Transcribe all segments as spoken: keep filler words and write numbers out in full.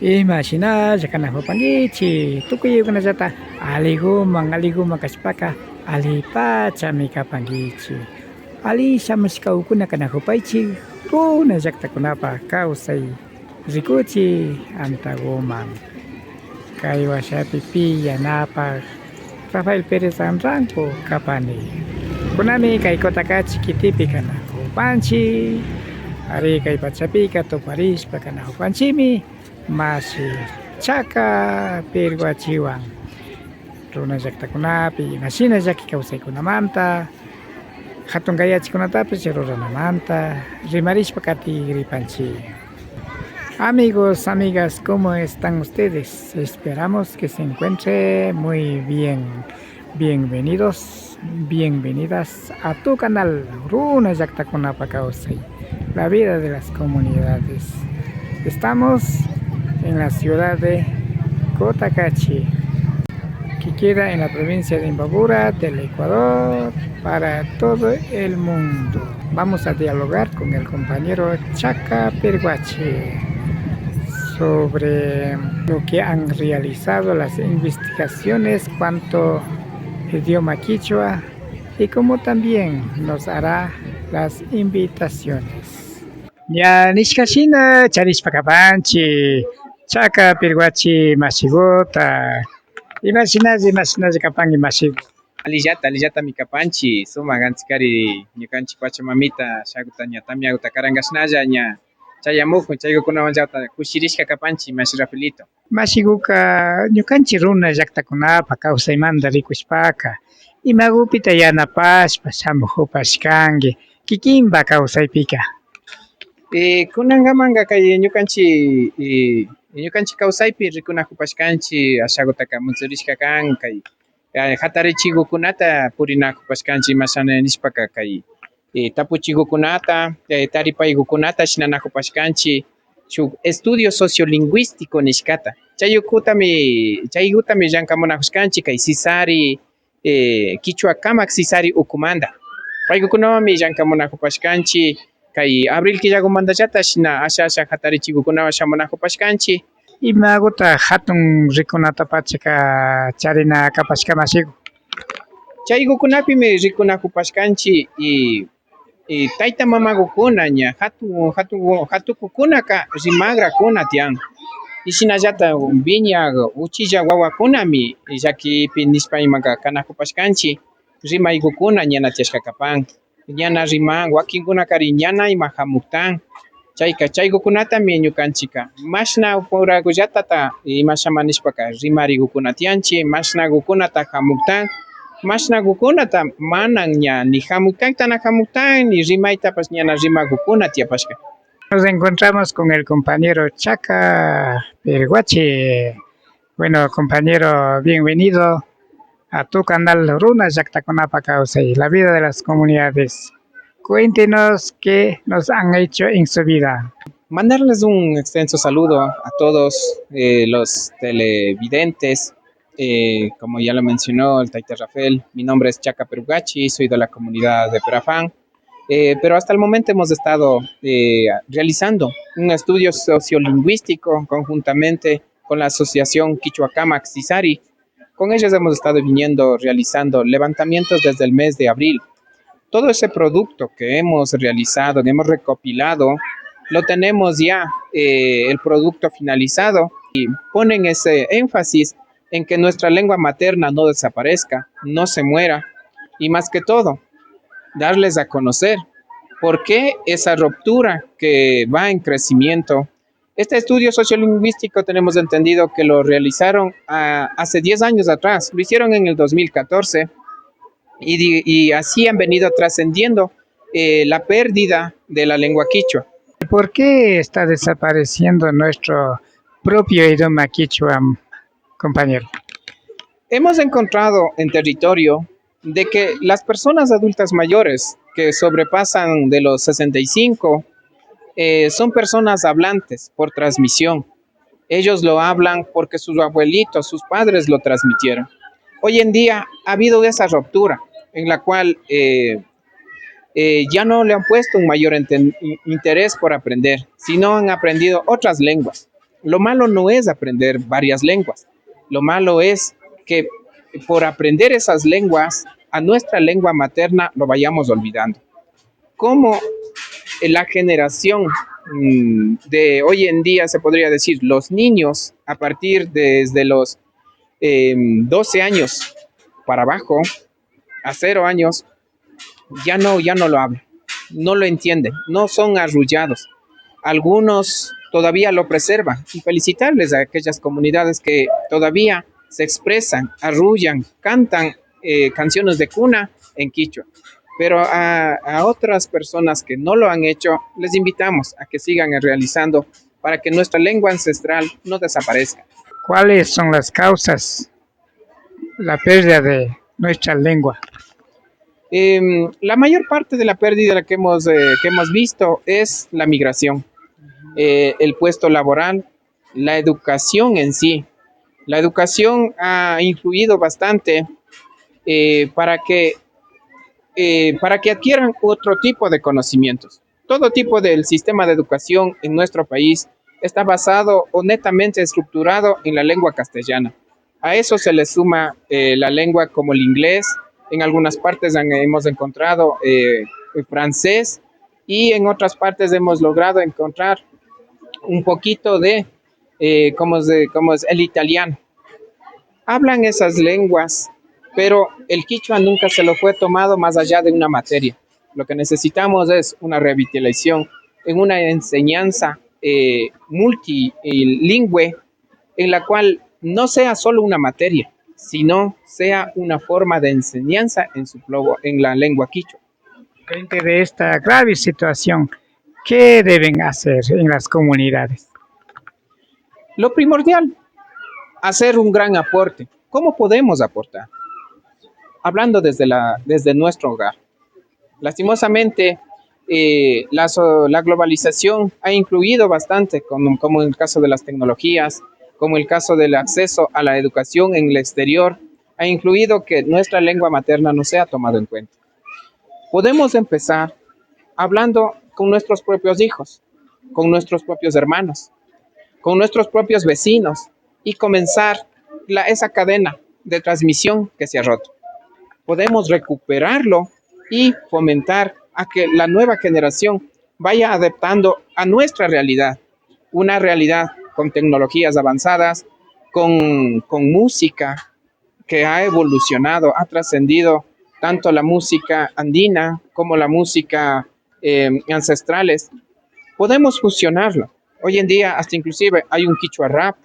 Imashinalla kanakupankichik, tukuykunallata alliguman, alliguman kashpaka allipachami kapankichik. Alli shamushka ukuna kanakupaychik, runa llaktakunapa kawsay rikuchik antaguman. Kay washapi pi yanapak Rafael Pérez Anranco kapani. Kunami kay Cotacachi kitipi kanakupanchik. Ari, kay pachapika tuparishpa kanakupanchikmi mashi Chaka Pirguachiwan. Runa llaktakunapi imashina llaki kawsaykunamanta, hatun kayachikunatapish ruranamanta rimarishpa katigripanchik. Amigos, amigas, ¿cómo están ustedes? Esperamos que se encuentre muy bien. Bienvenidos, bienvenidas a tu canal Runa Llaktakunapa Kawsay, la vida de las comunidades. Estamos en la ciudad de Cotacachi, que queda en la provincia de Imbabura del Ecuador, para todo el mundo. Vamos a dialogar con el compañero Chaka Perguachi sobre lo que han realizado, las investigaciones cuanto idioma quichua, y como también nos hará las invitaciones. Ña nishka shina charishpa kapanchik Chaka Perguachi mashiguta. Imashinalla, imashinalla kapanki mashigu. Allillata, allillatami kapanchik, sumak anchikari ñukanchik pachamamita ashaguta ña tamiaguta karankashnalla ña chayamukun, chaykunawanllata kushirishka kapanchik mashi Rafaelito. Mashiguka ñukanchik runa llaktakunapa kawsaymanta rikushpaka, imagupita yanapashpa shamujupashkanki kikinpa kawsaypika? Eh, kunankamanka kay ñukanchik, eh, ñukanchik kawsaypi rikunajupashkanchik ashagutaka muntsurishka kan, kay, eh, jatarichigukunata purinajupashkanchik, imashana nishpaka kay, eh, tapuchigukunata, eh, taripaygukunata shinanajupashkanchik, shuk estudio sociolingüístico nishkata. Chaygutami, chaygutami llankamunajushkanchik kay Sisari, eh, kichwa kamak Sisari ukumanta. Paykukunawanmi llankamunajupashkanchik, kay abril killagumantallata shina asha asha jatarichigukunawan shamunajupashkanchik. Imaguta jatun rikunata pachaka charina kapashka mashigu? Chaygukunapimi rikunajupashkanchik y, y tayta mamagukuna ña jatun, jatun, jatukukunaka rimagrakuna tiyan. Y shinallata wiñak uchilla wawakunami llakipi nishpa imaka kanajupashkanchik, rimaygukuna ñana tiyashka kapan. Ñana riman, wakinkunakari ñana ima jamuktan. Chayka, chaygukunatami ñukanchikka mashna puragullatata imashama nishpaka rimarigukuna tiyanchik, mashnagukunata jamuktan, mashnagukunata manan ña ni jamuktanta na jamuktan, ni rimaytapash ñana rimagukuna tiyapashka. Nos encontramos con el compañero Chaka Perguachi. Bueno, compañero, bienvenido a tu canal Runa Llaktakunapa Kawsay, la vida de las comunidades. Cuéntenos qué nos han hecho en su vida. Mandarles un extenso saludo a todos, eh, los televidentes. Eh, como ya lo mencionó el Taita Rafael, mi nombre es Chaka Perugachi, soy de la comunidad de Perafán. Eh, pero hasta el momento hemos estado, eh, realizando un estudio sociolingüístico conjuntamente con la Asociación Quichua Kamak Sisari. Con ellos hemos estado viniendo realizando levantamientos desde el mes de abril. Todo ese producto que hemos realizado, que hemos recopilado, lo tenemos ya, eh, el producto finalizado, y ponen ese énfasis en que nuestra lengua materna no desaparezca, no se muera, y más que todo, darles a conocer por qué esa ruptura que va en crecimiento. Este estudio sociolingüístico tenemos entendido que lo realizaron, ah, hace diez años atrás, lo hicieron en el dos mil catorce, y di-, y así han venido trascendiendo, eh, la pérdida de la lengua quichua. ¿Por qué está desapareciendo nuestro propio idioma quichua, compañero? Hemos encontrado en territorio de que las personas adultas mayores que sobrepasan de los sesenta y cinco, eh, son personas hablantes por transmisión. Ellos lo hablan porque sus abuelitos, sus padres lo transmitieron. Hoy en día ha habido esa ruptura en la cual, eh, eh, ya no le han puesto un mayor enten-, in-, interés por aprender, sino han aprendido otras lenguas. Lo malo no es aprender varias lenguas. Lo malo es que por aprender esas lenguas, a nuestra lengua materna lo vayamos olvidando. Como la generación mm, de hoy en día, se podría decir, los niños a partir desde los eh, doce años para abajo, a cero años, ya no, ya no lo hablan, no lo entienden, no son arrullados. Algunos todavía lo preservan y felicitarles a aquellas comunidades que todavía se expresan, arrullan, cantan eh, canciones de cuna en quichua. Pero a, a otras personas que no lo han hecho, les invitamos a que sigan realizando para que nuestra lengua ancestral no desaparezca. ¿Cuáles son las causas, la pérdida de nuestra lengua? Em, la mayor parte de la pérdida que hemos, eh, que hemos visto es la migración, eh, el puesto laboral, la educación en sí. La educación ha influido bastante eh, para que, eh, para que adquieran otro tipo de conocimientos. Todo tipo del sistema de educación en nuestro país está basado o netamente estructurado en la lengua castellana. A eso se le suma eh, la lengua como el inglés, en algunas partes han- hemos encontrado eh, el francés y en otras partes hemos logrado encontrar un poquito de, eh, como, es de- como es el italiano. Hablan esas lenguas, pero el quichua nunca se lo fue tomado más allá de una materia. Lo que necesitamos es una revitalización en una enseñanza eh, multilingüe en la cual no sea solo una materia, sino sea una forma de enseñanza en su plobo, en la lengua quichua. Frente de esta grave situación, ¿qué deben hacer en las comunidades? Lo primordial, hacer un gran aporte. ¿Cómo podemos aportar? Hablando desde, la, desde nuestro hogar. Lastimosamente, eh, la, so- la globalización ha influido bastante, como, como en el caso de las tecnologías, como el caso del acceso a la educación en el exterior, ha influido que nuestra lengua materna no sea tomada en cuenta. Podemos empezar hablando con nuestros propios hijos, con nuestros propios hermanos, con nuestros propios vecinos y comenzar la- esa cadena de transmisión que se ha roto. Podemos recuperarlo y fomentar a que la nueva generación vaya adaptando a nuestra realidad, una realidad con tecnologías avanzadas, con, con música que ha evolucionado, ha trascendido tanto la música andina como la música eh, ancestrales. Podemos fusionarlo. Hoy en día hasta inclusive hay un quichua rap,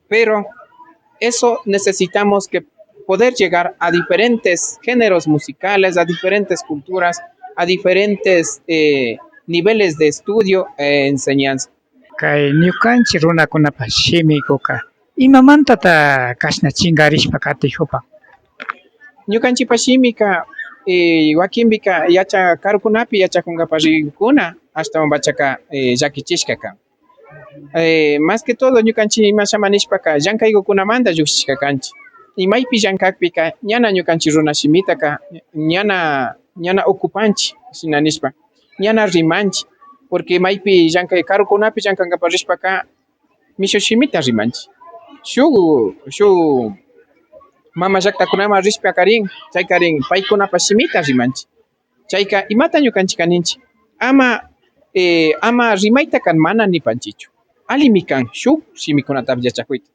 pero eso necesitamos que poder llegar a diferentes géneros musicales, a diferentes culturas, a diferentes eh, niveles de estudio e enseñanza. Kay ñukanchik runakunapa shimikuka imamantata kashna chinkarishpa katikupan? Ñukanchipa shimika eh, wakinpika yacha karukunapi yachakunkapa rikukuna ashtawanpachaka eh, llakichishka kan. Eh, más que todo ñukanchik imashama nishpaka llankaykukunamanta llukshishka kanchik. Y maypi llankakpika ñana ñukanchik runa shimitaka ñana ñana ocupanchik shina nishpa, ñana rimanchik. Porque maypi llankay karukunapi llankankapa rishpaka mishu shimita rimanchik. Shuk shuk mama llaktakunaman rishpaka rin, chayka rin paykunapa shimita rimanchik. Chayka imata ñukanchikka ninchik? Ama eh, ama rimaytaka mana nipanchikchu. Allimi kan shuk shimikunatapash yachakuyta.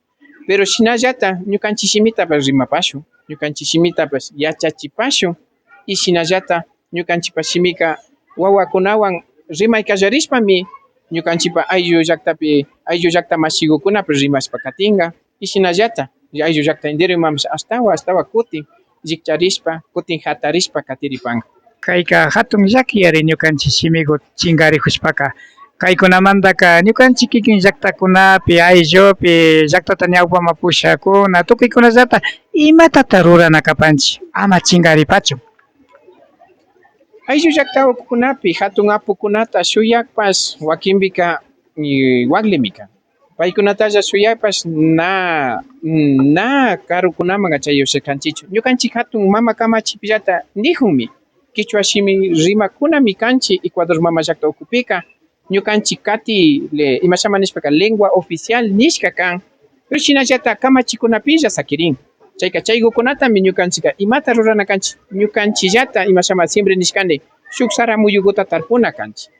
Pero shinallata ñukanchik shimitapash rimapashun, ñukanchik shimitapash yachachipashun y shinallata ñukanchikpa shimika wawakunawan rimay kallarishpami ñukanchikpa ayllu llaktapi ayllu llakta mashikukunapash rimashpa katinka. Y shinallata ayllu llakta enteromanpash ashtawan ashtawan kutin llikcharishpa kutin hatarishpa katiripanka. Kayka hatun llaki yari ñukanchik shimiku chinkarikushpaka. Kaykunamantaka ñukanchik kikin llaktakunapi, ayllupi, llaktata ñawpaman pushakuna, tukuykunallata imatata rurana kapanchik ama chinkaripachun? Ayllu llakta ukukunapi hatun apukunata shuyakpash wakinpika eh, waklimi kan. Paykunatalla shuyakpash na na karukunamanka chay ushashkanchikchu. Ñukanchik hatun mama kamachipillata nikunmi, kichwa shimi rimakunami kanchik Ecuador mama llakta ukupika. Ñukanchik kati le- imashama nishpaka lengua oficial nishka kan, pero shinallata kamachikunapilla sakirin. Chayka chaykukunatami ñukanchikka imata rurana kanchik, ñukanchillata imashama siempre nishkani, shuk sara muyukuta tarpuna kanchik.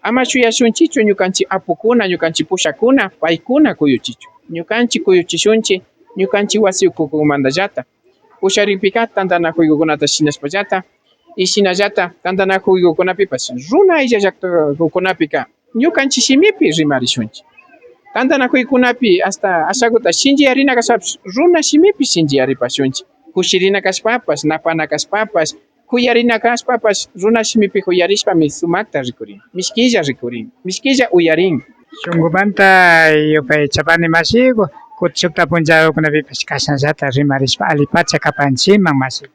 Ama shuyashunchikchu ñukanchik apukuna, ñukanchik pushakuna, paykuna kuyuchichun. Ñukanchik kuyuchishunchik ñukanchik wasi ukukumantallata. Usharikpika tantanakuykukunata shinashpallata, y shinallata tantanakuykukunapipash runa aylla llaktakukunapika ñukanchik shimipi rimarishunchik. Tantanakuykunapi hasta ashakuta shinchiyarina kashpapish runa shimipi shinchiyaripashunchik. Kushirina kashpapash, napana kashpapash, kuyarina kashpapash runa shimipi kuyarishpami sumakta rikurin, mishkilla rikurin, mishkilla uyarin. Shunkumanta yupaychapani mashiku, kutin shukta punchakunapipash kashnallata rimarishpa allipacha kapanchikman mashiku.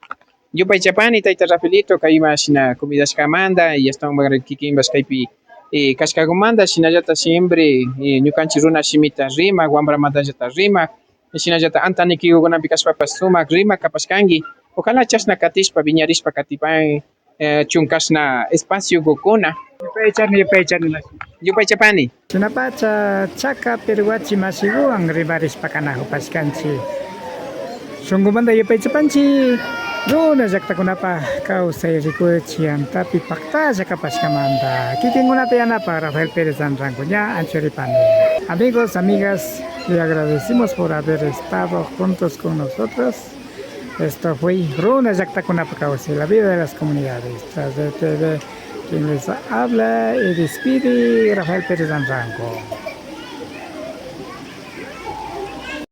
Yupaychapani tayta Rafaelito kay ima shina convidashkamanta y ashtawanpash kikinpash kaypi eh, kashkakumanta, shinallata siempre eh, ñukanchik runa shimita rimak, wamramantallata rimak, shinallata antanikikukunapi kashpapash sumak rimak kapashkanki. Ojalá chashna katishpa, wiñarishpa katipan eh, chunkashna espaciokukuna. Yupaychani, yupaychani, mashi. Yupaychapani. Shinapacha Chaka Peruachi mashikuwan rimarishpa kanakupashkanchik. Shunkumanta yupaychapanchik runa llaktakunapa kawsay rikuchi antapi paktalla kapashkamanta. Kikinkunata yanapak Rafael Pérez Anrango ña anchuripani. Amigos, amigas, le agradecimos por haber estado juntos con nosotros. Esto fue Runa Llaktakunapa Kawsay, la vida de las comunidades. Tras de T V, quien les habla y despide, Rafael Pérez Anrango.